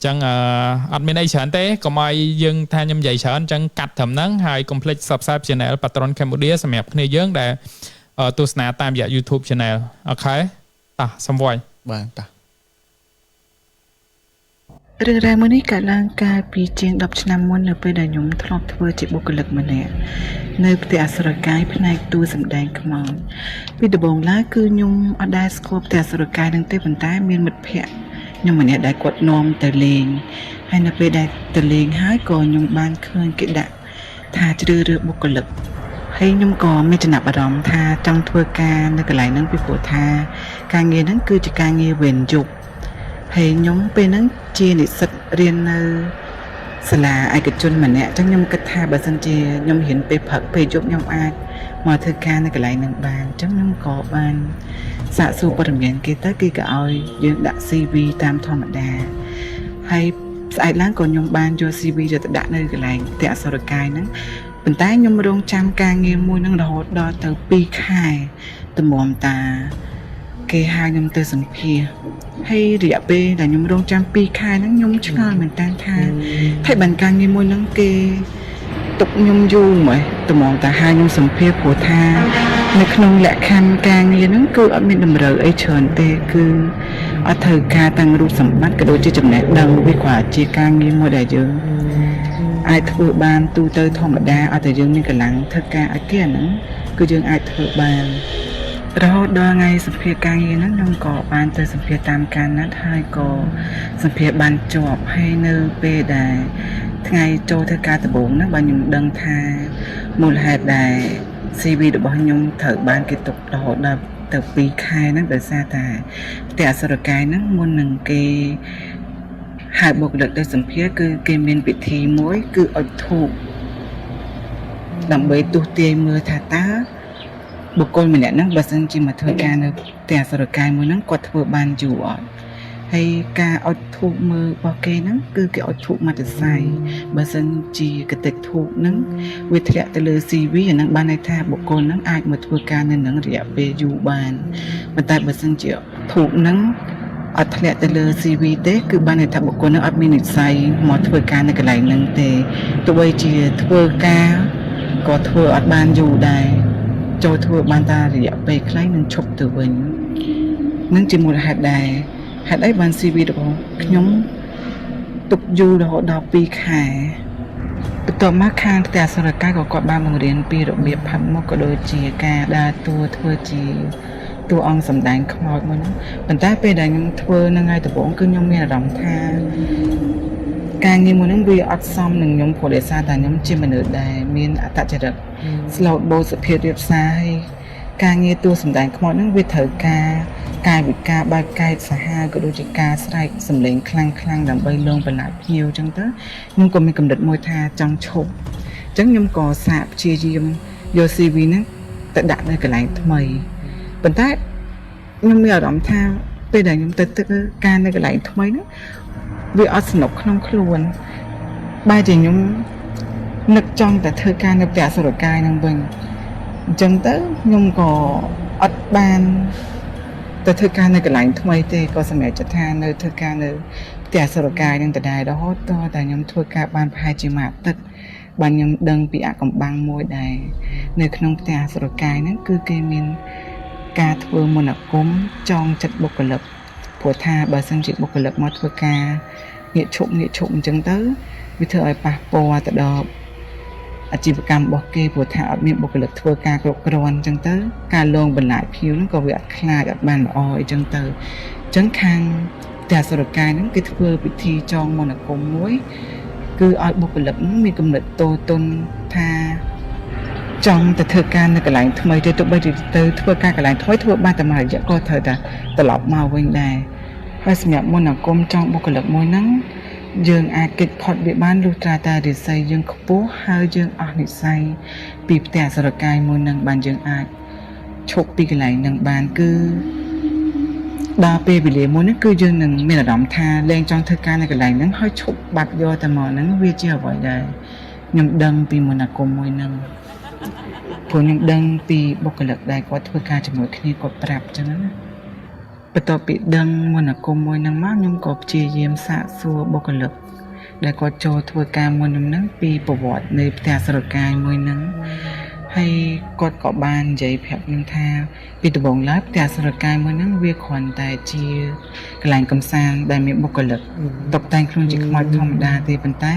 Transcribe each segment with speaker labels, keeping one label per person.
Speaker 1: ចឹងអឺអត់មានអីច្រើនទេកុំឲ្យយើងថាខ្ញុំនិយាយច្រើនចឹងកាត់ត្រឹមហ្នឹងហើយកុំភ្លេច Subscribe Channel Patron Cambodia សម្រាប់គ្នាយើងដែលទស្សនាតាមរយៈ YouTube Channel។ OK តោះសំវយ។
Speaker 2: បាទតោះ។
Speaker 3: រឿងរ៉ាវមួយនេះកើតឡើងកាលពីជាង10ឆ្នាំមុននៅពេលដែលខ្ញុំធ្លាប់ធ្វើជាបុគ្គលិកម្នាក់នៅផ្ទះអសុរកាយផ្នែកតួសម្ដែងខ្មោចពីដំបូងឡើយគឺខ្ញុំអត់ដែលស្គាល់ផ្ទះអសុរកាយនឹងទេប៉ុន្តែមានមិត្តភ័ក្តិខ្ញុំម្នាក់ដែលគាត់នាំទៅលេងហើយនៅពេលដែលទៅលេងហើយក៏ខ្ញុំបានឃើញគេដាក់ថាជ្រើសរើសបុគ្គលិកហើយខ្ញុំក៏មានចំណាប់អារម្មណ៍ថាចង់ធ្វើការនៅកន្លែងហ្នឹងពីព្រោះថាការងារហ្នឹងគឺជាការងារវេនយប់ ហើយខ្ញុំពេលហ្នឹងជានិស្សិតរៀននៅសាលាឯកជនម្នាក់អញ្ចឹងខ្ញុំគិតថាបើសិនជាខ្ញុំរៀនពេលព្រឹកពេលយប់ខ្ញុំអាចមកធ្វើការនៅកន្លែងហ្នឹងបានអញ្ចឹងខ្ញុំក៏បានសាកសួរព័ត៌មានគេទៅគេក៏ឲ្យយើងដាក់ CV តាមធម្មតាហើយស្អែកឡើងក៏ខ្ញុំបានយក CV យកទៅដាក់នៅកន្លែងផ្ទះអសុរកាយហ្នឹងប៉ុន្តែខ្ញុំរងចាំការងារមួយហ្នឹងរហូតដល់ទៅ2ខែតម្រាំតា គេហៅខ្ញុំទៅសម្ភាសហើយរយៈពេលដែលខ្ញុំរងចាំ2ខែហ្នឹងខ្ញុំឆ្ងល់មែនតើថាថាបានការងារមួយហ្នឹងគេទុកខ្ញុំយូរហ្មងតម្រាំតាហៅខ្ញុំសម្ភាសព្រោះថានៅក្នុងលក្ខខណ្ឌការងារហ្នឹងគឺអត់មានតម្រូវអីច្រើនទេគឺអត់ត្រូវការតាំងរូបសម្បត្តិក៏ដូចជាចំណេះដឹងវាគ្រាន់តែជាការងារមួយដែលយើងអាចធ្វើបានទូទៅធម្មតាអត់តែយើងមានកម្លាំងធ្វើការឲ្យគេអាហ្នឹងគឺយើងអាចធ្វើបាន រហូតដល់ថ្ងៃសម្ភាសការងារហ្នឹងខ្ញុំក៏បានទៅសម្ភាសតាមការណាត់ហើយក៏សម្ភាសបានជាប់ហើយនៅពេលដែលថ្ងៃចូលធ្វើការដំបូងហ្នឹងបាទខ្ញុំដឹងថាមូលហេតុដែល CV របស់ខ្ញុំត្រូវបានគេទុករហូតដល់ទៅ2ខែហ្នឹងដោយសារតែផ្ទះអសុរកាយហ្នឹងមុននឹងគេហៅបុគ្គលិកទៅសម្ភាសគឺគេមានពិធីមួយគឺអុជធូបដើម្បីទស្សន៍ទាយមើលថាតើ បុគ្គលម្នាក់ហ្នឹងបើសិនជាមកធ្វើការនៅផ្ទះអសុរកាយមួយហ្នឹងគាត់ធ្វើបានយូរអត់ហើយការអុជធូបមើលរបស់គេហ្នឹងគឺគេអុជធូបមកតសៃបើសិនជាកតិចធូបហ្នឹងវាធ្លាក់ទៅលើ CV អាហ្នឹងបានន័យថាបុគ្គលហ្នឹងអាចមកធ្វើការនៅនឹងរយៈពេលយូរបានប៉ុន្តែបើសិនជាធូបហ្នឹងអត់ធ្លាក់ទៅលើ CV ទេគឺបានន័យថាបុគ្គលហ្នឹងអត់មាននិស្ស័យមកធ្វើការនៅកន្លែងហ្នឹងទេទោះបីជាធ្វើការក៏ធ្វើអត់បានយូរដែរ ចូលធ្វើបានតែរយៈពេលខ្លីនឹងឈប់ទៅវិញនឹងជាមូលហេតុដែរហេតុអីបាន CV របស់ខ្ញុំទុកយូររហូតដល់2ខែបន្ទាប់មកខាងផ្ទះអសុរកាយក៏គាត់បានបង្រៀនពីរបៀបផាត់មុខក៏ដូចជាការដើរតួធ្វើជាតួអង្គសម្ដែងខ្មោចមួយហ្នឹងប៉ុន្តែពេលដែលខ្ញុំធ្វើនៅថ្ងៃដំបូងគឺខ្ញុំមានអារម្មណ៍ថាការងារមួយហ្នឹងវាអត់សមនឹងខ្ញុំព្រោះដោយសារតែខ្ញុំជាមនុស្សដែលមានអត្តចរិត ស្លូតបូតសុភាពរៀបសារហើយការងារតួសម្ដែងខ្មោចហ្នឹងវាត្រូវការកាយវិការបែបកែកសាហាវក៏ដូចជាការស្រែកសម្លេងខ្លាំងខ្លាំងដើម្បីលងបន្លាចភ្ញៀវអញ្ចឹងទៅខ្ញុំក៏មានកម្រិតមួយថាចង់ឈប់អញ្ចឹងខ្ញុំក៏សាកព្យាយាមយក CV ហ្នឹងទៅដាក់នៅកន្លែងថ្មីប៉ុន្តែខ្ញុំមានអារម្មណ៍ថាពេលដែលខ្ញុំទៅធ្វើការនៅកន្លែងថ្មីហ្នឹងវាអត់ស្រណុកក្នុងខ្លួនបែរជាខ្ញុំ នឹកចង់តែធ្វើការនៅផ្ទះអសុរកាយនឹងវិញអញ្ចឹងទៅខ្ញុំក៏អត់បានទៅធ្វើការនៅកន្លែងថ្មីទេក៏សម្រេចចិត្តថានៅធ្វើការនៅផ្ទះអសុរកាយនឹងដដែលរហូតតតែខ្ញុំធ្វើការបានប្រហែលជាមួយអាទិត្យបានខ្ញុំដឹងពីអាកំបាំងមួយដែរនៅក្នុងផ្ទះអសុរកាយហ្នឹងគឺគេមានការធ្វើមន្តអាគមចងចិត្តបុគ្គលិកព្រោះថាបើសិនជាបុគ្គលិកមកធ្វើការងាកឈប់ងាកឈប់អញ្ចឹងទៅវាធ្វើឲ្យប៉ះពាល់ទៅដល់ អាជីវកម្មរបស់គេព្រោះថាអត់មានបុគ្គលិកធ្វើការគ្រប់គ្រាន់អញ្ចឹងទៅការលងបន្លាចភ្ញៀវហ្នឹងក៏វាអត់ខ្លាចអត់បានល្អអីចឹងទៅអញ្ចឹងខាងផ្ទះអសុរកាយហ្នឹងគេធ្វើពិធីចងមន្តអាគមមួយ គឺឲ្យបុគ្គលិកហ្នឹងមានគំនិតតូទុនថាចង់ទៅធ្វើការនៅកន្លែងថ្មីទៅទោះបីជាទៅធ្វើការកន្លែងថ្មីធ្វើបានតែមួយរយៈក៏ត្រូវតែត្រឡប់មកវិញដែរហើយសម្រាប់មន្តអាគមចងបុគ្គលិកមួយហ្នឹង យើងអាចគេចផុតវាបានលុះត្រាតែរិស័យយើងខ្ពស់ហើយយើងអស់និស្ស័យពីផ្ទះអសុរកាយមួយនឹងបានយើងអាចឈប់ពីកន្លែងនឹងបានគឺដល់ពេលវេលាមួយហ្នឹងគឺយើងនឹងមានអារម្មណ៍ថាលែងចង់ធ្វើការនៅកន្លែងហ្នឹងហើយឈប់បាត់យកតែមកហ្នឹងវាជាអ្វីដែលខ្ញុំដឹងពីមន្តអាគមមួយហ្នឹងព្រោះខ្ញុំដឹងពីបុគ្គលិកដែលគាត់ធ្វើការជាមួយគ្នាគាត់ប្រាប់អញ្ចឹងណា។ បន្ទាប់ពីដឹងមន្តអាគមមួយហ្នឹងមកខ្ញុំក៏ព្យាយាមសាកសួរបុគ្គលិកដែលគាត់ចូលធ្វើការមុនខ្ញុំហ្នឹងពីប្រវត្តិនៃផ្ទះអសុរកាយមួយហ្នឹងហើយគាត់ក៏បាននិយាយប្រាប់ខ្ញុំថាពីដំបូងឡើយផ្ទះអសុរកាយមួយហ្នឹងវាគ្រាន់តែជាកន្លែងកម្សាន្តដែលមានបុគ្គលិកតុបតែងខ្លួនជាខ្មោចធម្មតាទេប៉ុន្តែ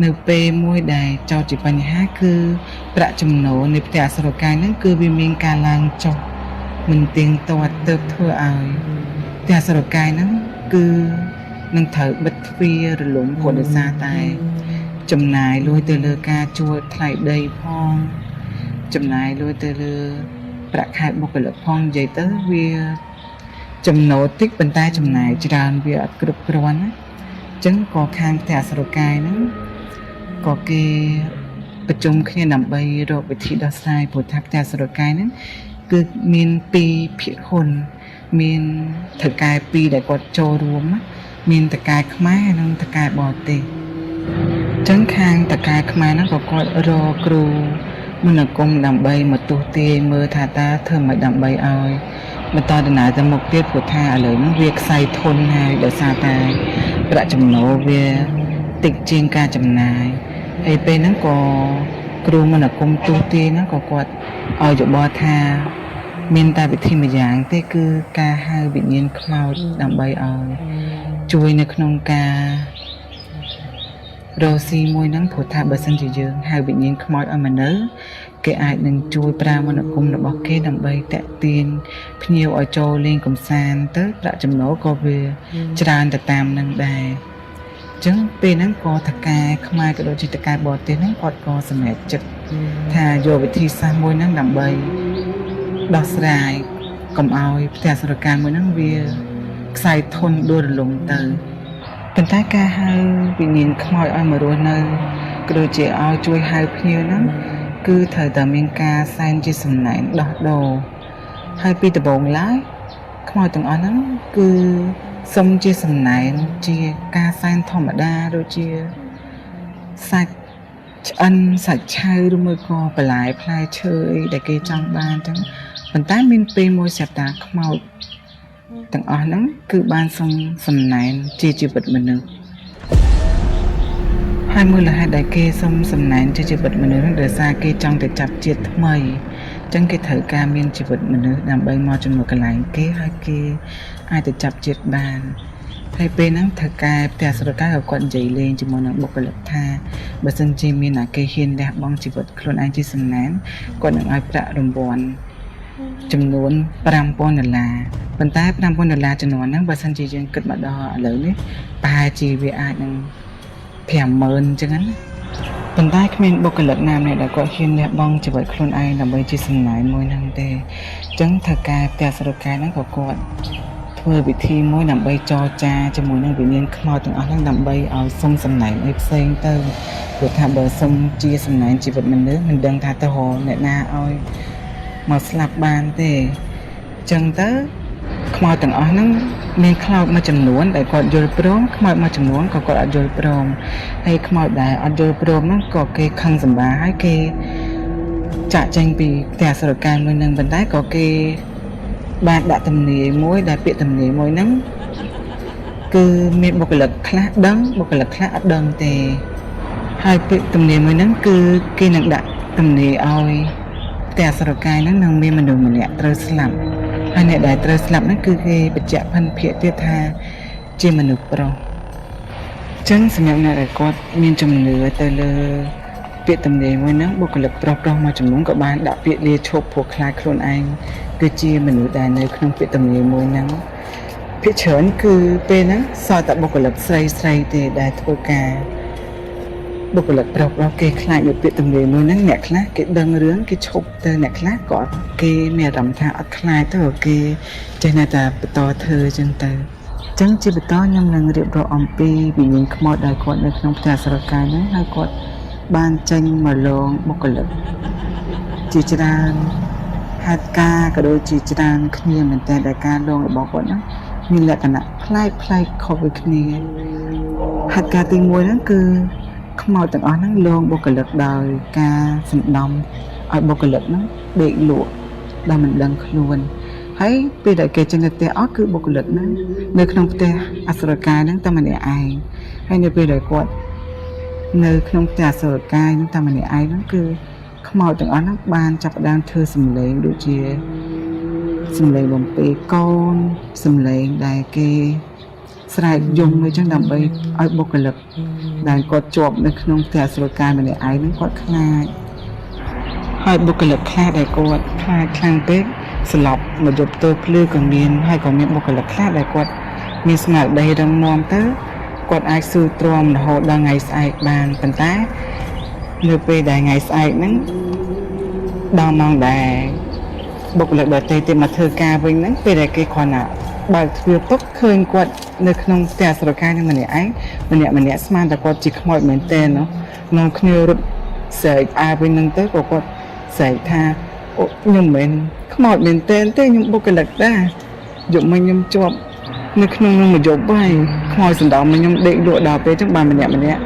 Speaker 3: នៅពេលមួយដែលចោទជាបញ្ហាគឺប្រាក់ចំណូលនៃផ្ទះអសុរកាយហ្នឹងគឺវាមានការឡើងចុះមិនទៀងទាត់ទើបធ្វើឲ្យផ្ទះអសុរកាយហ្នឹងគឺនឹងត្រូវបិទទ្វាររលំព្រោះដោយសារតែចំណាយលុយទៅលើការជួលថ្លៃដីផងចំណាយលុយទៅលើប្រាក់ខែបុគ្គលិកផងនិយាយទៅវាចំណូលតិចប៉ុន្តែចំណាយច្រើនវាអត់គ្រប់គ្រាន់ណាអញ្ចឹងក៏ខាងផ្ទះអសុរកាយហ្នឹងក៏គេប្រជុំគ្នាដើម្បីរកវិធីដោះស្រាយព្រោះថាផ្ទះអសុរកាយហ្នឹងគឺមានពីរភាគហ៊ុនមានថៅកែពីរដែលគាត់ចូលរួមណាមានថៅកែខ្មែរនិងថៅកែបរទេសអញ្ចឹងខាងថៅកែខ្មែរហ្នឹងក៏គាត់រកគ្រូមន្តអាគមដើម្បីមកទស្សន៍ទាយមើលថាតើធ្វើម៉េចដើម្បីឲ្យបន្តដំណើរទៅមុខទៀតព្រោះថាឥឡូវហ្នឹងវាខ្សែធនហើយដោយសារតែប្រាក់ចំណូលវាតិចជាងការចំណាយហើយពេលហ្នឹងក៏គ្រូមន្តអាគមទស្សន៍ទាយហ្នឹងក៏គាត់ឲ្យយោបល់ថាមានតែវិធីមួយយ៉ាងទេគឺការហៅវិញ្ញាណខ្មោចដើម្បីឲ្យជួយនៅក្នុងការរកស៊ីមួយហ្នឹងព្រោះថាបើសិនជាយើងហៅវិញ្ញាណខ្មោចឲ្យមកនៅគេអាចនឹងជួយប្រើមន្តអាគមរបស់គេដើម្បីតាក់ទាញភ្ញៀវឲ្យចូលលេងកម្សាន្តទៅប្រាក់ចំណូលក៏វាច្រើនទៅតាមនឹងដែរអញ្ចឹងពេលហ្នឹងក៏ថៅកែខ្មែរក៏ដូចជាថៅកែបរទេសហ្នឹងគាត់ក៏សម្រេចចិត្តថាយកវិធីសាស្ត្រមួយហ្នឹងដើម្បីដោះស្រាយកុំឲ្យផ្ទះអសុរកាយមួយហ្នឹងវាខ្សែធនដួលរលំទៅប៉ុន្តែការហៅវិញ្ញាណខ្មោចឲ្យមករស់នៅក៏ដូចជាឲ្យជួយហៅភ្ញៀវហ្នឹងគឺត្រូវតែមានការសែនជាសំណែនដោះដូរហើយពីដំបូងឡើយខ្មោចទាំងអស់ហ្នឹងគឺសុំជាសំណែនជាការសែនធម្មតាដូចជាសាច់ឆ្អិនសាច់ឆៅឬមួយក៏បន្លែផ្លែឈើអីដែលគេចង់បានអញ្ចឹងប៉ុន្តែមានពេលមួយស្រាប់តាខ្មោចទាំងអស់ហ្នឹងគឺបានសុំសំណែនជាជីវិតមនុស្សហើយមូលហេតុដែលគេសុំសំណែនជាជីវិតមនុស្សហ្នឹងដោយសារគេចង់ទៅចាប់ជាតិថ្មីអញ្ចឹងគេត្រូវការមានជីវិតមនុស្សដើម្បីមកជំនួសកន្លែងគេហើយគេអាចទៅចាប់ជាតិបានហើយពេលហ្នឹងថៅកែផ្ទះអសុរកាយក៏គាត់និយាយលេងជាមួយនឹងបុគ្គលិកថាបើសិនជាមានអាគេហ៊ានលះបង់ជីវិតខ្លួនឯងជាសំណែនគាត់នឹងឲ្យប្រាក់រង្វាន់ចំនួន5000ដុល្លារប៉ុន្តែ5000ដុល្លារចំនួនហ្នឹងបើសិនជាយើងគិតមកដល់ឥឡូវនេះប្រហែលជាវាអាចនឹង50000អញ្ចឹងណាប៉ុន្តែគ្មានបុគ្គលិកណាម្នាក់ដែលគាត់ហ៊ានលះបង់ជីវិតខ្លួនឯងដើម្បីជាសំណែនមួយហ្នឹងទេអញ្ចឹងថៅកែផ្ទះអសុរកាយហ្នឹងក៏គាត់ធ្វើវិធីមួយដើម្បីចរចាជាមួយនឹងវិញ្ញាណខ្មោចទាំងអស់ហ្នឹងដើម្បីឲ្យសុំសំណែនអីផ្សេងទៅព្រោះថាបើសុំជាសំណែនជីវិតមនុស្សមិនដឹងថាទៅរកអ្នកណាឲ្យមកស្លាប់បានទេអញ្ចឹងទៅខ្មោចទាំងអស់ហ្នឹងមានខ្លោចមួយចំនួនដែលគាត់យល់ព្រមខ្មោចមួយចំនួនក៏គាត់អត់យល់ព្រមហើយខ្មោចដែលអត់យល់ព្រមហ្នឹងក៏គេខឹងសម្បាហើយគេចាក់ចេញពីផ្ទះអសុរកាយមួយហ្នឹងប៉ុន្តែក៏គេបានដាក់ទំនាយមួយដែលពាក្យទំនាយមួយហ្នឹងគឺមានបុគ្គលិកខ្លះដឹងបុគ្គលិកខ្លះអត់ដឹងទេហើយពាក្យទំនាយមួយហ្នឹងគឺគេនឹងដាក់ទំនាយឲ្យផ្ទះអសុរកាយហ្នឹងនឹងមានមនុស្សម្នាក់ត្រូវស្លាប់ហើយអ្នកដែលត្រូវស្លាប់ហ្នឹងគឺគេបញ្ជាក់ផិនភាកទៀតថាជាមនុស្សប្រុសអញ្ចឹងសម្រាប់អ្នកដែលគាត់មានជំនឿទៅលើពាក្យទំនាយមួយហ្នឹងបុគ្គលិកប្រុសប្រុសមួយចំនួនក៏បានដាក់ពាក្យលាឈប់ព្រោះខ្លាចខ្លួនឯងគឺជាមនុស្សដែលនៅក្នុងពាក្យទំនាយមួយហ្នឹងភាគច្រើនគឺពេលហ្នឹងសល់តែបុគ្គលិកស្រីស្រីទេដែលធ្វើការបុគ្គលិកប្រុសប្រុសគេខ្លាចនៅពាក្យទំនាយមួយហ្នឹងអ្នកខ្លះគេដឹងរឿងគេឈប់ទៅអ្នកខ្លះក៏អត់គេមានអារម្មណ៍ថាអត់ខ្លាចទៅក៏គេចេះនៅតែបន្តធ្វើអញ្ចឹងទៅអញ្ចឹងជាបន្តខ្ញុំនឹងរៀបរាប់អំពីវិញ្ញាណខ្មោចដែលគាត់នៅក្នុងផ្ទះអសុរកាយហ្នឹងហើយគាត់បានចេញមកលងបុគ្គលិកជាច្រើនហេតុការណ៍ក៏ដូចជាច្រើនគ្នាមែនតើដែលការលងរបស់គាត់ហ្នឹងមានលក្ខណៈប្លែកប្លែកខុសពីគ្នាហេតុការណ៍ទី1ហ្នឹងគឺខ្មោចទាំងអស់ហ្នឹងលងបុគ្គលិកដោយការសណ្ដំឲ្យបុគ្គលិកហ្នឹងដេកលក់ដោយមិនដឹងខ្លួនហ ហើយពេលដែលគេចេញទៅផ្ទះអស់គឺបុគ្គលិកហ្នឹងនៅក្នុងផ្ទះអសុរកាយហ្នឹងតែម្នាក់ឯងហើយនៅពេលដែលគាត់នៅក្នុងផ្ទះអសុរកាយហ្នឹងតែម្នាក់ឯងហ្នឹងគឺខ្មោចទាំងអស់ហ្នឹងបានចាប់ផ្ដើមធ្វើសម្លេងដូចជាសម្លេងបំពេកូនសម្លេងដែលគេស្រែកយំអីចឹងដើម្បីឲ្យបុគ្គលិកដែលគាត់ជាប់នៅក្នុងផ្ទះអសុរកាយម្នាក់ឯងហ្នឹងគាត់ខ្លាច ហើយបុគ្គលិកខ្លះដែលគាត់ខ្លាចខ្លាំងពេកស្លាប់មកយប់ទៅភ្លឺក៏មានហើយក៏មានបុគ្គលិកខ្លះដែលគាត់មានស្មារតីរឹងមាំទៅគាត់អាចស៊ូទ្រាំរហូតដល់ថ្ងៃស្អែកបានប៉ុន្តែនៅពេលដែលថ្ងៃស្អែកហ្នឹងដល់ម៉ោងដែលបុគ្គលិកដទៃទៀតមកធ្វើការវិញហ្នឹងពេលដែលគេគ្រាន់តែបើកទ្វារពុកឃើញគាត់នៅក្នុងផ្ទះស្រកានឹងម្នាក់ឯងម្នាក់ម្នាក់ស្មានតែគាត់ជាខ្មោចមែនទែនណោះនាំគ្នារត់ស្រែកអើវិញហ្នឹងទៅក៏គាត់ស្រែកថាអូខ្ញុំមិនមែនខ្មោចមែនទែនទេខ្ញុំបុគ្គលិកដែរយប់មិញខ្ញុំជាប់នៅក្នុងនឹងមួយយប់ហើយខ្មោចសណ្ដំមកខ្ញុំដេកលក់ដល់ពេលចឹងបានម្នាក់ម្នាក់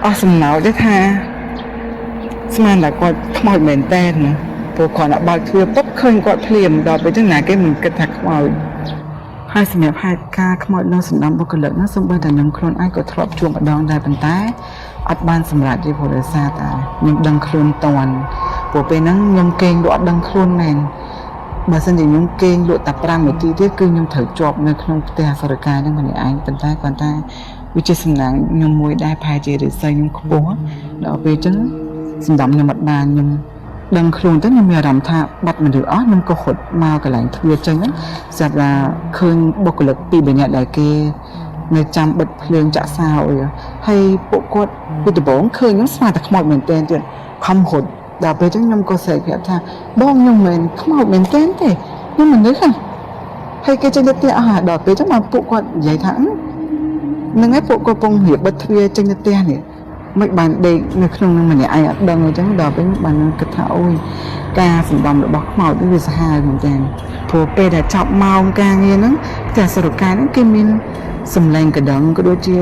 Speaker 3: អស់សំណោចទេថាស្មានតែគាត់ខ្មោចមែនទែនណាព្រោះគាត់តែបើកទ្វារពុបឃើញគាត់ភ្លាមដល់ពេលចឹងណាគេមិនគិតថាខ្មោចហើយសម្រាប់ហេតុការណ៍ខ្មោចនៅសណ្ដំបុគ្គលិកហ្នឹងសូម្បីតែខ្ញុំខ្លួនឯងក៏ធ្លាប់ជួបម្ដងដែរប៉ុន្តែអត់បានសម្រេចទេព្រោះដោយសារតែខ្ញុំដឹងខ្លួនតាន់ព្រោះពេលហ្នឹងខ្ញុំគេងលក់អត់ដឹងខ្លួនមែនបើសិនជាខ្ញុំគេងលក់តែ5នាទីទៀតគឺខ្ញុំត្រូវជាប់នៅក្នុងផ្ទះអសុរកាយហ្នឹងម្នាក់ឯងប៉ុន្តែគាត់ថាវាជាសំណាងខ្ញុំមួយដែរប្រហែលជារិស័យខ្ញុំខ្ពស់ដល់ពេលអញ្ចឹងសណ្ដំខ្ញុំអត់បានខ្ញុំដឹងខ្លួនទៅខ្ញុំមានអារម្មណ៍ថាបាត់មនុស្សអស់ខ្ញុំក៏រត់មកកន្លែងទ្វារចេញហ្នឹងស្រាប់តែឃើញបុគ្គលិកពីរបីនាក់ដែលគេនៅចាំបិទភ្លើងចាក់សោអីហើយពួកគាត់ពីដំបូងឃើញខ្ញុំស្មានតែខ្មោចមែនទែនទៀតខំរត់ដល់ពេលអញ្ចឹងខ្ញុំក៏ស្រែកប្រាប់ថាបងខ្ញុំមិនមែនខ្មោចមែនទែនទេខ្ញុំមនុស្សហ៎ហើយគេចេញទៅផ្ទះអស់ហើយដល់ពេលអញ្ចឹងបានពួកគាត់និយាយថាហ្នឹងហើយពួកគាត់កំពុងរៀបបិទទ្វារចេញទៅផ្ទះនេះមិនបានដេកនៅក្នុងនឹងម្នាក់ឯងអត់ដឹងអញ្ចឹងដល់ពេលបានគិតថាអូយការសណ្ដំរបស់ខ្មោចនេះវាសាហាវមែនទែនព្រោះពេលដែលចប់ម៉ោងការងារហ្នឹងផ្ទះសុរកាយហ្នឹងគេមានសម្លេងកណ្ដឹងក៏ដូចជា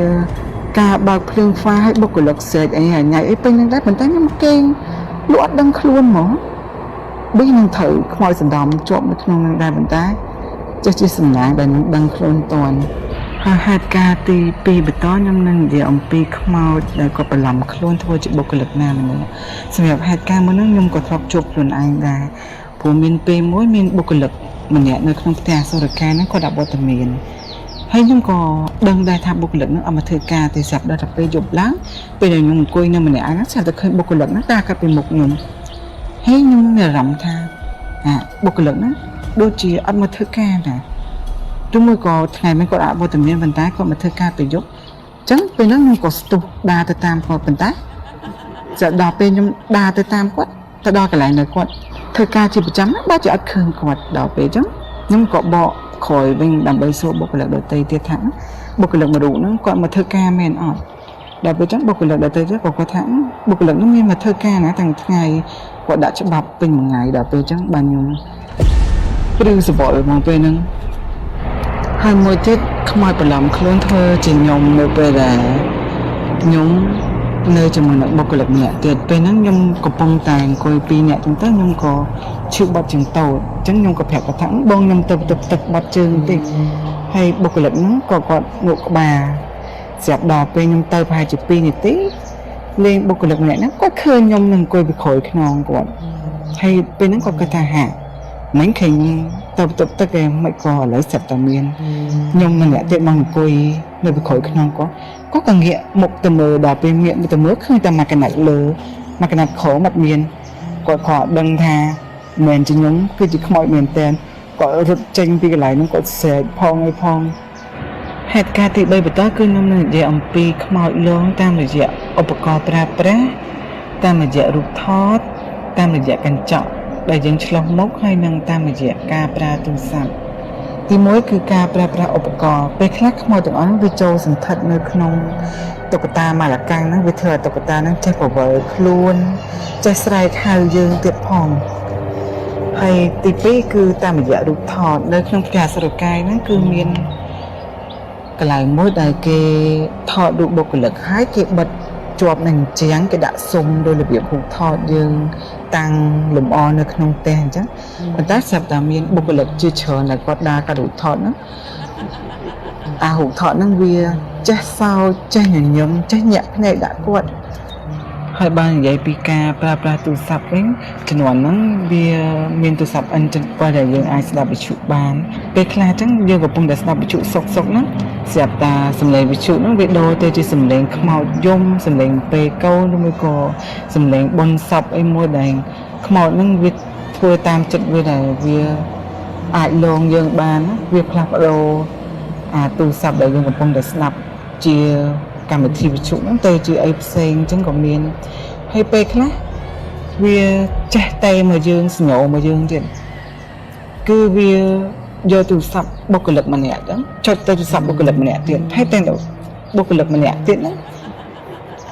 Speaker 3: ការបើកភ្លើងហ្វាឲ្យបុគ្គលិកស្រែកអីញ៉ៃអីពេញហ្នឹងដែរប៉ុន្តែខ្ញុំគេងលក់អត់ដឹងខ្លួនហ្មងប៊ីនឹងត្រូវខ្មោចសណ្ដំជាប់នៅក្នុងហ្នឹងដែរប៉ុន្តែចេះជាសំណាងដែលនឹងដឹងខ្លួនតាន់ហើយហេតុការណ៍ទី2បន្តខ្ញុំនឹងនិយាយអំពីខ្មោចដែលគាត់បន្លំខ្លួនធ្វើជាបុគ្គលិកណាម្នាក់សម្រាប់ហេតុការណ៍មួយហ្នឹងខ្ញុំក៏ធ្លាប់ជួបខ្លួនឯងដែរព្រោះមានពេលមួយមានបុគ្គលិកម្នាក់នៅក្នុងផ្ទះសុរកាហ្នឹងគាត់អវត្តមានហើយខ្ញុំក៏ដឹងដែរថាបុគ្គលិកហ្នឹងអត់មកធ្វើការទេស្រាប់ដល់តែពេលយប់ឡើងពេលដែលខ្ញុំអង្គុយនៅម្នាក់ឯងហ្នឹងស្រាប់តែឃើញបុគ្គលិកហ្នឹងដើរកាត់ពីមុខខ្ញុំហើយខ្ញុំមានអារម្មណ៍ថាអាបុគ្គលិកហ្នឹងដូចជាអត់មកធ្វើការណាឬមួយក៏ថ្ងៃមិញគាត់អវត្តមានប៉ុន្តែគាត់មកធ្វើការពេលយប់អញ្ចឹងពេលហ្នឹងខ្ញុំក៏ស្ទុះដើរទៅតាមគាត់ប៉ុន្តែស្រាប់ដល់ពេលខ្ញុំដើរទៅតាមគាត់ទៅដល់កន្លែងដែលគាត់ធ្វើការជាប្រចាំហ្នឹងបើជាអត់ឃើញគាត់ដល់ពេលអញ្ចឹងខ្ញុំក៏បកក្រោយវិញដើម្បីសួរបុគ្គលិកដទៃទៀតថាបុគ្គលិកមួយរូបហ្នឹងគាត់មកធ្វើការមែនអត់ដល់ពេលអញ្ចឹងបុគ្គលិកដទៃទៀតក៏គាត់ថាបុគ្គលិកហ្នឹងមានមកធ្វើការណាទាំងថ្ងៃគាត់ដាក់ច្បាប់ពេញមួយថ្ងៃដល់ពេលអញ្ចឹងបានខ្ញុំព្រឺសវល់ហ្មងពេលហ្នឹងហើយមួយទៀតខ្មោចបន្លំខ្លួនធ្វើជាខ្ញុំនៅពេលដែលខ្ញុំនៅជាមួយនឹងបុគ្គលិកម្នាក់ទៀតពេលហ្នឹងខ្ញុំកំពុងតែអង្គុយពីរនាក់ចឹងទៅខ្ញុំក៏ឈឺបត់ជើងតូចអញ្ចឹងខ្ញុំក៏ប្រាប់គាត់ថាបងខ្ញុំទៅទៅទឹកបត់ជើងបន្តិចហើយបុគ្គលិកហ្នឹងក៏គាត់ងក់ក្បាលស្រាប់ដល់ពេលខ្ញុំទៅប្រហែលជា2នាទីលេងបុគ្គលិកម្នាក់ហ្នឹងគាត់ឃើញខ្ញុំនឹងអង្គុយពីក្រោយខ្នងគាត់ហើយពេលហ្នឹងគាត់គិតថាហាមិញឃើញទៅបន្ទប់ទឹកឯងមិនក៏ឥឡូវស្រាប់តែមានខ្ញុំម្នាក់ទៀតមកអង្គុយនៅពីក្រោយខ្នងគាត់គាត់ក៏ងាកមុខទៅមើលដល់ពេលងាកទៅមើលឃើញតែមួយកណាត់លើមួយកណាត់ក្រោមអត់មានគាត់ក៏ដឹងថាមិនមែនជាខ្ញុំគឺជាខ្មោចមែនតើគាត់រត់ចេញពីកន្លែងហ្នឹងគាត់ស្រែកផងអីផងហេតុការណ៍ទី3បន្តគឺខ្ញុំនឹងនិយាយអំពីខ្មោចលងតាមរយៈឧបករណ៍ប្រើប្រាស់តាមរយៈរូបថតតាមរយៈកញ្ចក់ដែលយើងឆ្លុះមុខហើយនិងតាមរយៈការប្រើទូរស័ព្ទទី1គឺការប្រើប្រាស់ឧបករណ៍ពេលខ្លះខ្មោចទាំងអស់ហ្នឹងវាចូលសន្ធិដ្ឋនៅក្នុងតុក្កតាម៉ាឡាកាំងហ្នឹងវាធ្វើឲ្យតុក្កតាហ្នឹងចេះពវិលខ្លួនចេះស្រែកហៅយើងទៀតផងហើយទី2គឺតាមរយៈរូបថតនៅក្នុងផ្ទះអសុរកាយហ្នឹងគឺមានកន្លែងមួយដែលគេថតរូបបុគ្គលិកហើយគេបិទជាប់នឹងជាងគេដាក់ស៊ុមដោយរបៀបរូបថតយើង តាំងលម្អនៅក្នុងផ្ទះអញ្ចឹងប៉ុន្តែស្រាប់តែមានបុគ្គលិកជាច្រើនដែលគាត់ដើរកាត់រូបថតហ្នឹងអារូបថតហ្នឹងវាចេះសោចចេះញញឹមចេះញាក់ភ្នែកដាក់គាត់ហើយបាននិយាយពីការប្រើប្រាស់ទូរស័ព្ទវិញជំនាន់ហ្នឹងវាមានទូរស័ព្ទ N7 ដែលយើងអាចស្ដាប់វិទ្យុបានពេលខ្លះអញ្ចឹងយើងកំពុងតែស្ដាប់វិទ្យុសុកសុកហ្នឹងស្រាប់តាសំឡេងវិទ្យុហ្នឹងវាដូរទៅជាសំឡេងខ្មោចយំសំឡេងពេកូនឬមួយក៏សំឡេងបុណ្យសពអីមួយដែលខ្មោចហ្នឹងវាធ្វើតាមចិត្តវាដែលវាអាចលងយើងបានណាវាផ្លាស់ប្ដូរអាទូរស័ព្ទដែលយើងកំពុងតែស្ដាប់ជាកម្មវិធីវិទ្យុហ្នឹងទៅជាអីផ្សេងអញ្ចឹងក៏មានហើយពេលខ្លះវាចេះតែមកយើងសញ្ញោមកយើងទៀតគឺវាយកទូរស័ព្ទបុគ្គលិកម្នាក់ហ្នឹងចុចទៅទូរស័ព្ទបុគ្គលិកម្នាក់ទៀតហើយតែបុគ្គលិកម្នាក់ទៀតហ្នឹង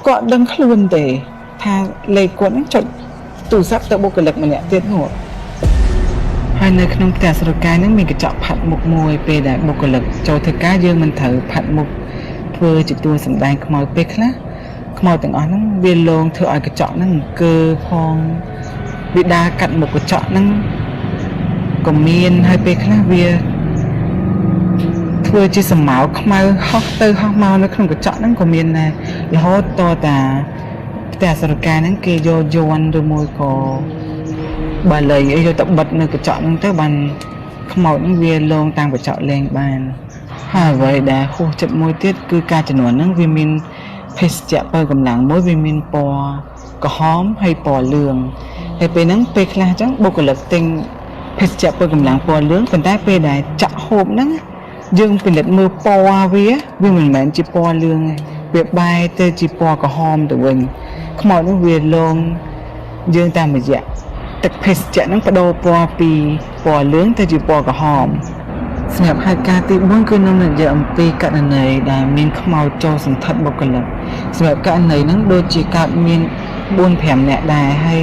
Speaker 3: គាត់ដឹងខ្លួនទេថាលេខគាត់ហ្នឹងចុចទូរស័ព្ទទៅបុគ្គលិកម្នាក់ទៀតនោះហើយនៅក្នុងផ្ទះស្រកាយហ្នឹងមានកញ្ចក់ផាត់មុខមួយពេលដែលបុគ្គលិកចូលធ្វើការយើងមិនត្រូវផាត់មុខធ្វើជាតួសម្ដែងខ្មោចពេលខ្លះខ្មោចទាំងអស់ហ្នឹងវាលងធ្វើឲ្យកញ្ចក់ហ្នឹងអង្គើផងវាដើរកាត់មុខកញ្ចក់ហ្នឹងក៏មានហើយពេលខ្លះវាធ្វើជាសម្ោខ្មៅហោះទៅហោះមកនៅក្នុងកញ្ចក់ហ្នឹងក៏មានដែររហូតតតាផ្ទះសរការហ្នឹងគេយកយ័ន្តឬមួយក៏បាលីអីយកទៅបិទនៅកញ្ចក់ហ្នឹងទៅបានខ្មោចហ្នឹងវាលងតាមកញ្ចក់លែងបានហើយអ្វីដែលហួសចិត្តមួយទៀតគឺការជំនាន់ហ្នឹងវាមានភេសជ្ជៈបើកម្លាំងមួយវាមានពណ៌ក្រហមហើយពណ៌លឿងហើយពេលហ្នឹងពេលខ្លះអញ្ចឹងបុគ្គលិកទិញភេសជ្ជៈបើកម្លាំងពណ៌លឿងប៉ុន្តែពេលដែលចាក់ហូបហ្នឹងយើងពិនិត្យមើលពណ៌វាវាមិនមែនជាពណ៌លឿងទេវាបែរទៅជាពណ៌ក្រហមទៅវិញខ្មោចហ្នឹងវាលងយើងតាមរយៈទឹកភេសជ្ជៈហ្នឹងបដូរពណ៌ពីពណ៌លឿងទៅជាពណ៌ក្រហមសម្រាប់ហេតុការណ៍ទី4គឺនឹងនិយាយអំពីករណីដែលមានខ្មោចចូលសន្ធិដ្ឋបុគ្គលិកសម្រាប់ករណីហ្នឹងដូចជាកើតមាន4 5នាក់ដែរហើយ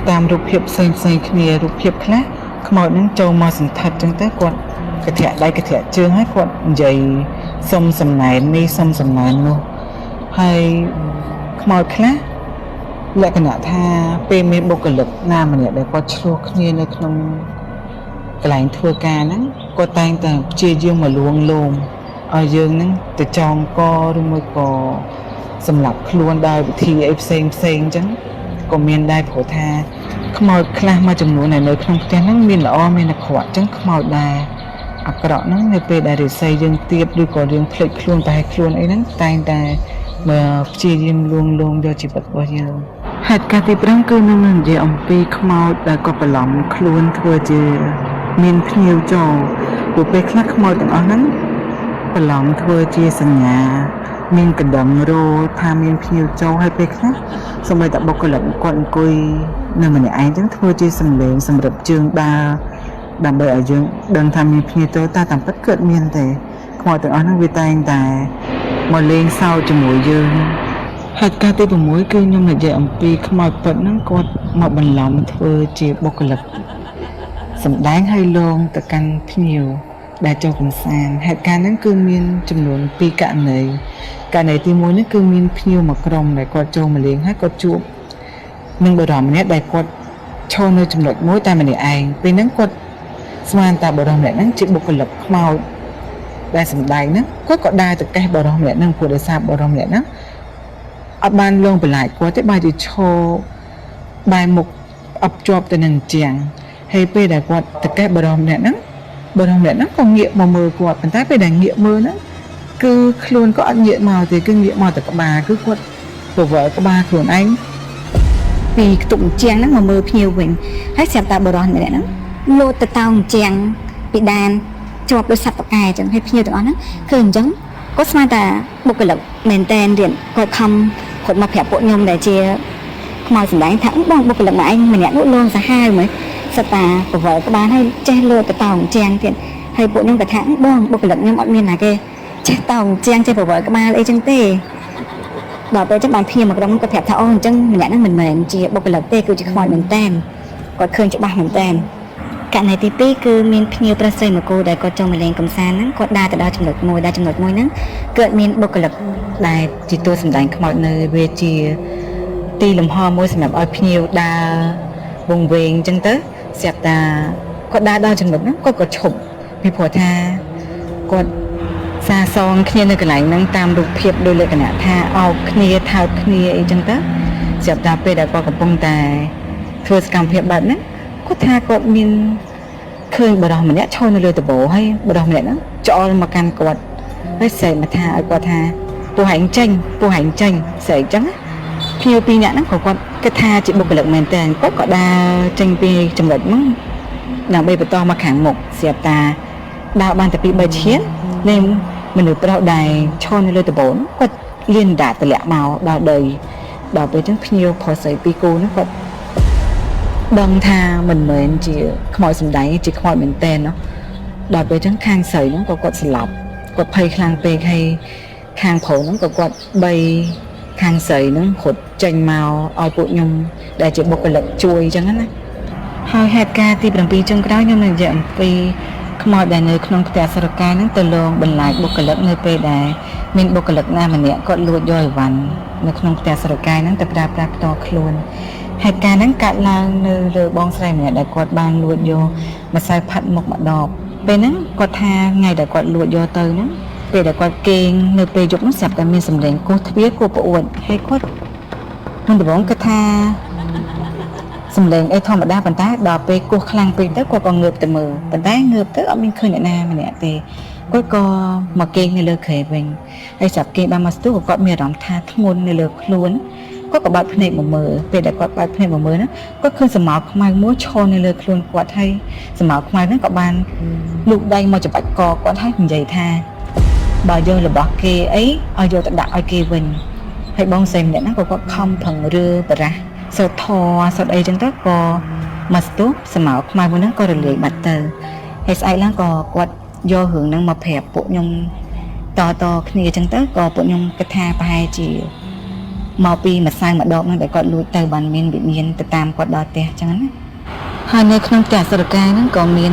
Speaker 3: តាមរូបភាពផ្សេងផ្សេងគ្នារូបភាពខ្លះខ្មោចហ្នឹងចូលមកសន្ធិដ្ឋចឹងទៅគាត់កធាក់ដៃកធាក់ជើងហើយគាត់និយាយសុំសំណែននេះសុំសំណែននោះហើយខ្មោចខ្លះលក្ខណៈថាពេលមានបុគ្គលិកណាម្នាក់ដែលគាត់ឆ្លោះគ្នានៅក្នុងកន្លែងធ្វើការហ្នឹងគាត់តែងតែព្យាយាមមកលួងលោមឲ្យយើងហ្នឹងទៅចងកឬមួយក៏សម្លាប់ខ្លួនដោយវិធីអីផ្សេងផ្សេងអញ្ចឹងក៏មានដែរព្រោះថាខ្មោចខ្លះមួយចំនួនដែលនៅក្នុងផ្ទះហ្នឹងមានល្អមានអាក្រក់អញ្ចឹងខ្មោចដែរអាក្រក់ហ្នឹងនៅពេលដែលរិស័យយើងទៀបឬក៏យើងភ្លេចខ្លួនប្រហែលខ្លួនអីហ្នឹងតែងតែមកព្យាយាមលួងលោមយកជីវិតរបស់យើងហេតុការណ៍ទី5គឺនឹងនិយាយអំពីខ្មោចដែលក៏បន្លំខ្លួនធ្វើជាមានភ្ញៀវចូលព្រោះពេលខ្លះខ្មោចទាំងអស់ហ្នឹងបន្លំធ្វើជាសញ្ញាមានកណ្ដឹងរោថាមានភ្ញៀវចូលហើយពេលខ្លះសូម្បីតែបុគ្គលិកគាត់អង្គុយនៅម្នាក់ឯងចឹងធ្វើជាសំឡេងសម្រាប់ជើងដើរដើម្បីឲ្យយើងដឹងថាមានភ្ញៀវចូលតែតាមពិតកើតមានទេខ្មោចទាំងអស់ហ្នឹងវាតែងតែមកលេងសើចជាមួយយើងហេតុការណ៍ទី6គឺខ្ញុំនិយាយអំពីខ្មោចពិតហ្នឹងគាត់មកបន្លំធ្វើជាបុគ្គលិកសម្ដែងឲ្យលងទៅកាន់ភ្ញៀវដែលចូលកម្សាន្តហេតុការណ៍ហ្នឹងគឺមានចំនួន2ករណីករណីទី1នេះគឺមានភ្ញៀវមួយក្រុមដែលគាត់ចូលមកលេងហើយគាត់ជួបនឹងបុរសម្នាក់ដែលគាត់ឈរនៅចំណុចមួយតែម្នាក់ឯងពេលហ្នឹងគាត់ស្មានតែបុរសម្នាក់ហ្នឹងជាបុគ្គលិកខ្មោចដែលសម្ដែងហ្នឹងគាត់ក៏ដើរទៅកេះបុរសម្នាក់ហ្នឹងព្រោះដោយសារបុរសម្នាក់ហ្នឹងអត់បានលងបន្លាចគាត់ទេបែរជាឈរបែរមុខអប់ជាប់ទៅនឹងជាងហើយពេលដែលគាត់ទៅកេះបុរសម្នាក់ហ្នឹងបុរសម្នាក់ហ្នឹងក៏ងាកមកមើលគាត់ប៉ុន្តែពេលដែលងាកមើលហ្នឹងគឺខ្លួនក៏អត់ងាកមកទេគឺងាកមកតែក្បាលគឺគាត់ពវល់ក្បាលខ្លួនឯង
Speaker 2: ពីខ្ទប់ជាងហ្នឹងមកមើលភ្ញៀវវិញហើយស្រាប់តែបរិសម្នាក់ហ្នឹងលោតទៅតោងជាងពីដានជាប់ដោយសត្វតកែអញ្ចឹងហើយភ្ញៀវទាំងអស់ហ្នឹងគឺអញ្ចឹងគាត់ស្មានតែបុគ្គលិកមែនតែនរៀនគាត់ខំគាត់មកប្រាប់ពួកខ្ញុំដែលជាខ្មោចសម្ដែងថាបងបុគ្គលិកមកឯងម្នាក់នោះលងសាហាវមើលសត្វតាពវល់ក្បាលហើយចេះលោតទៅតោងជាងទៀតហើយពួកខ្ញុំក៏ថាបងបុគ្គលិកខ្ញុំអត់មានណាគេចេះតោងជាងចេះពវល់ក្បាលអីចឹងទេដល់ពេលចឹងបានភ្ញៀវមកក្រុមគាត់ប្រាប់ថាអូអញ្ចឹងម្នាក់ហ្នឹងមិនមែនជាបុគ្គលិកទេគឺជាខ្មោចមែនតែនគាត់ឃើញច្បាស់មែនតែនករណីទី2គឺមានភ្ញៀវប្រុសស្រីមួយគូដែលគាត់ចង់មកលេងកម្សាន្តហ្នឹងគាត់ដើរទៅដល់ចំណុចមួយដែលចំណុចមួយហ្នឹងគឺអត់មានបុគ្គលិក
Speaker 3: ដែលជាតួសម្ដែងខ្មោចនៅវាជាទីលំហមួយសម្រាប់ឲ្យភ្ញៀវដើរ វងវែងអញ្ចឹងទៅស្រាប់តាគាត់ដើរដល់ចំណុចហ្នឹងគាត់ក៏ឈប់ពីព្រោះថាគាត់សាសងគ្នានៅកន្លែងហ្នឹងតាមរូបភាពដោយលក្ខណៈថាអោបគ្នាថើបគ្នាអីចឹងទៅស្រាប់តែពេលដែលគាត់កំពុងតែធ្វើសកម្មភាពបែបហ្នឹងគាត់ថាគាត់មានឃើញបរិសម្នាក់ឈរនៅលើដបោហើយបរិសម្នាក់ហ្នឹងចោលមកកាន់គាត់ហើយស្រែកមកថាឲ្យគាត់ថាពោះហែងចេញពោះហែងចេញស្រែកចឹងណាភ្ញៀវពីរនាក់ហ្នឹងក៏គាត់គិតថាជាបុគ្គលិកមែនតើគាត់ក៏ដើរចេញពីចំណុចហ្នឹងដើម្បីបន្តមកខាងមុខស្រាប់តាដើរបានតែពីរបីឈាននៃមនុស្សប្រុសដែលឈរនៅលើដបូលគាត់លៀនដាតម្លាក់មកដល់ដីដល់ពេលចឹងភ្ញៀវប្រុសស្រីពីរគូហ្នឹងគាត់ដឹងថាមិនមែនជាខ្មោចសំដែងជាខ្មោចមែនតើណោះដល់ពេលចឹងខាងស្រីហ្នឹងក៏គាត់ស្លាប់គាត់ភ័យខ្លាំងពេកហើយខាងប្រុសហ្នឹងក៏គាត់បីខាងស្រីហ្នឹងរត់ចេញមកឲ្យពួកខ្ញុំដែលជាបុគ្គលិកជួយចឹងណាហើយហេតុការណ៍ទី7ចុងក្រោយខ្ញុំនឹងនិយាយអំពីខ្មោចដែលនៅក្នុងផ្ទះសរកាយហ្នឹងទៅលងបន្លាចបុគ្គលិកនៅពេលដែលមានបុគ្គលិកណាម្នាក់គាត់លួចយកអីវ៉ាន់នៅក្នុងផ្ទះសរកាយហ្នឹងទៅប្រើប្រាស់ផ្ទាល់ខ្លួនហេតុការណ៍ហ្នឹងកើតឡើងនៅលើបងស្រីម្នាក់ដែលគាត់បានលួចយកម្សៅផាត់មុខម្ដងពេលហ្នឹងគាត់ថាថ្ងៃដែលគាត់លួចយកទៅហ្នឹងពេលដែលគាត់គេងនៅពេលយប់ហ្នឹងស្រាប់តែមានសម្លេងគោះទ្វារគោះប្អួតហើយគាត់ក្នុងដំបូងគាត់ថាសម្លេងអីធម្មតាប៉ុន្តែដល់ពេលគោះខ្លាំងពេកទៅគាត់ក៏ងើបទៅមើលប៉ុន្តែងើបទៅអត់មានឃើញអ្នកណាម្នាក់ទេគាត់ក៏មកគេងនៅលើគ្រែវិញហើយស្រាប់គេបានមកស្ទុះក៏គាត់មានអារម្មណ៍ថាធ្ងន់នៅលើខ្លួនគាត់ក៏បើកភ្នែកមកមើលពេលដែលគាត់បើកភ្នែកមកមើលហ្នឹងគាត់ឃើញសម្ោខ្មៅមួយឈរនៅលើខ្លួនគាត់ហើយសម្ោខ្មៅហ្នឹងក៏បានលូកដៃមកច្បាច់កគាត់ហើយនិយាយថាបើយករបស់គេអីឲ្យយកទៅដាក់ឲ្យគេវិញហើយបងស្រីម្នាក់ហ្នឹងក៏គាត់ខំប្រឹងរើបរះសូត្រធម៌សូត្រអីចឹងទៅក៏មកស្ទុះសម្ោខ្មៅមួយហ្នឹងក៏រលាយបាត់ទៅហើយស្អែកឡើងក៏គាត់យករឿងហ្នឹងមកប្រាប់ពួកខ្ញុំតតគ្នាចឹងទៅក៏ពួកខ្ញុំគិតថាប្រហែលជាមកពីម្សៅម្ដងហ្នឹងដែលគាត់លួចទៅបានមានវិញ្ញាណទៅតាមគាត់ដល់ផ្ទះចឹងណាហើយនៅក្នុងផ្ទះសរកាយហ្នឹងក៏មាន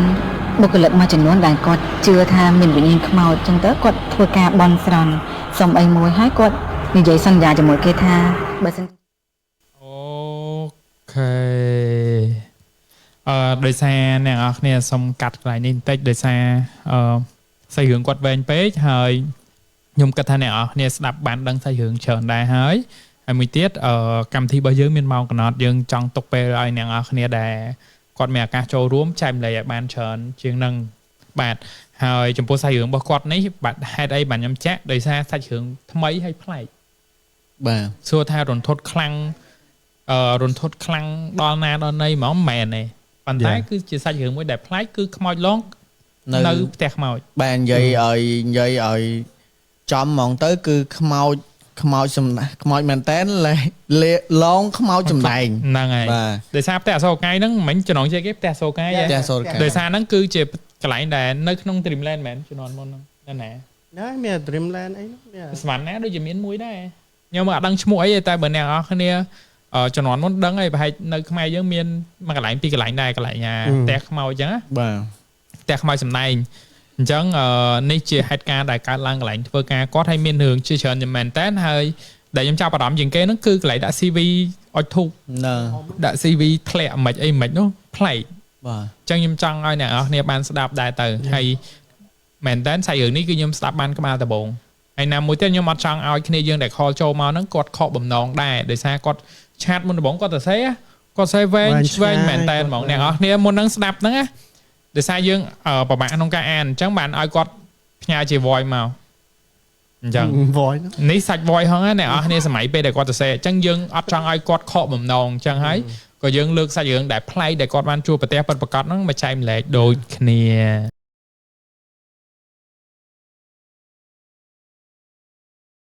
Speaker 3: បុគ្គលិកមួយចំនួនដែលគាត់ជឿថាមានវិញ្ញាណខ្មោចចឹងទៅគាត់ធ្វើការបន់ស្រន់សុំអីមួយហើយគាត់និយាយសន្យាជាមួយគេថាបើសិន
Speaker 1: អូខេដោយសារអ្នកនរគ្នាសុំកាត់កន្លែងនេះបន្តិចដោយសារសាច់រឿងគាត់វែងពេកហើយខ្ញុំគិតថាអ្នកនរគ្នាស្ដាប់បានដឹងសាច់រឿងច្រើនដែរហើយហើយមួយទៀតកម្មវិធីរបស់យើងមានម៉ោងកំណត់យើងចង់ទុកពេលឲ្យអ្នកនរគ្នាដែលគាត់មានឱកាសចូលរួមចែកម្លែកឲ្យបានច្រើនជាងនឹងបាទហើយចំពោះសាច់រឿងរបស់គាត់នេះបាទហេតុអីបាទខ្ញុំចាក់ដោយសារសាច់រឿងថ្មីហើយប្លែក
Speaker 4: បាទ
Speaker 1: សួរថារន្ធត់ខ្លាំងរន្ធត់ខ្លាំងដល់ណាដល់ណីហ្មងមិនមែនទេប៉ុន្តែគឺជាសាច់រឿងមួយដែលប្លែកគឺខ្មោចលងនៅផ្ទះខ្មោច
Speaker 4: បាទនិយាយឲ្យចំហ្មងទៅគឺខ្មោចខ្មោចសំខ្មោចមែនតែនលងខ្មោចសំដែង
Speaker 1: ហ្នឹងហើយដោយសារផ្ទះអសូរកាយហ្នឹងមិនចំណងជាគេផ្ទះអសូរកាយដោយសារហ្នឹងគឺជាកន្លែងដែលនៅក្នុង Dreamland មែនជំនាន់មុនហ្នឹងណា
Speaker 5: ណាមាន Dreamland អីហ្នឹង
Speaker 1: ស្មានណាដូចជាមានមួយដែរខ្ញុំអត់ដឹងឈ្មោះអីទេតែបើអ្នកនរគ្នាជំនាន់មុនដឹងហើយប្រហែលនៅខ្មែរយើងមានមួយកន្លែងពីរកន្លែងដែរកន្លែងផ្ទះខ្មោចអញ្ចឹងណា
Speaker 4: បាទ
Speaker 1: ផ្ទះខ្មោចសំដែងអញ្ចឹងនេះជាហេតុការណ៍ដែលកើតឡើងកន្លែងធ្វើការគាត់ឲ្យមានរឿងជាច្រើនមែនតើហើយដែលខ្ញុំចាប់អារម្មណ៍ជាងគេហ្នឹងគឺកន្លែងដាក់ CV អុចធូបដាក់ CV ធ្លាក់មិនអីមិននោះប្លែក
Speaker 4: បាទ
Speaker 1: អញ្ចឹងខ្ញុំចង់ឲ្យអ្នកនរគ្នាបានស្ដាប់ដែរទៅហើយមែនតើសាច់រឿងនេះគឺខ្ញុំស្ដាប់បានក្បាលដំបូងហើយណាមួយទៀតខ្ញុំអត់ចង់ឲ្យគ្នាយើងដែលខលចូលមកហ្នឹងគាត់ខកបំណងដែរដោយសារគាត់ឆាតមុនដំបូងគាត់ទៅសេគាត់សេវែងឆ្វេងមែនតើហ្មងអ្នកនរគ្នាមុនហ្នឹងស្ដាប់ហ្នឹងណាដោយសារយើងប្រមាថក្នុងការអានអញ្ចឹងបានឲ្យគាត់ផ្ញើជា voice មកអញ្ចឹង
Speaker 5: voice
Speaker 1: នេះសាច់ voice ហ្នឹងណាអ្នកនរគ្នាសម័យពេលដែលគាត់ទៅសេអញ្ចឹងយើងអត់ចង់ឲ្យគាត់ខកបំណងអញ្ចឹងហើយក៏យើងលើកសាច់រឿងដែលប្លែកដែលគាត់បានជួបប្រទះពិតប្រាកដហ្នឹងមកចែកម្លែកដូចគ្នា